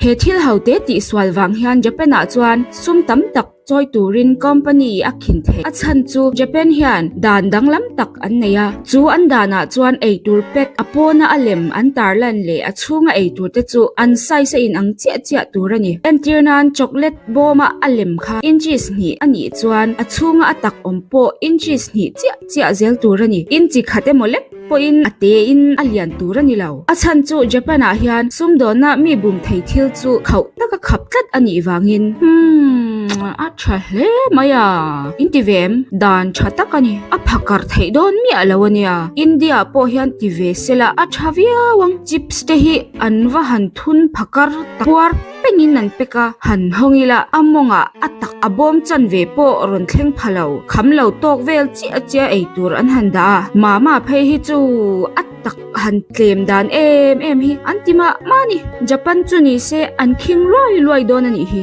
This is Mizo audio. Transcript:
He thil ho te tihsual vang hian Japan ah chuan sum tam tak chawi turin company a khin theih. A chhan chu Japan hian dan danglam tak an nei a, chu an danah chuan eitur pack a pawna a lem an tarlan leh a chhunga eitur te chu an size a inang chiah chiah tur a ni. Entir nan chocolate bawma a lem kha inches hnih a nih chuan a chhunga a tak awm pawh inches hnih chiah chiah zel tur a ni. Inchi khat emaw lek pawhin a tein a lian tur a ni lo. A chhan chu Japan ah hian sumdawnna mi bum thei thil chu khauh taka khap tlat a nih vangin. Umm a tha hle mai a, in ti ve em? Dan tha tak a ni. A phakar theih dawn miah lo a nia. India pawh hian ti ve sela a tha viau ang. Chips te hi an va han thun phakar tak puar pengin an pek a, han hawng ila a mawngah a tak a bawm chan ve pawh rawn thleng pha lo, kham lo tawk vel chiah chiah ei tur an han dah a, mama phei hi chu a tak han tlem dan em em hi an ti mah mah a ni. Japan chu ni se an khing luai luai dawn a nih hi.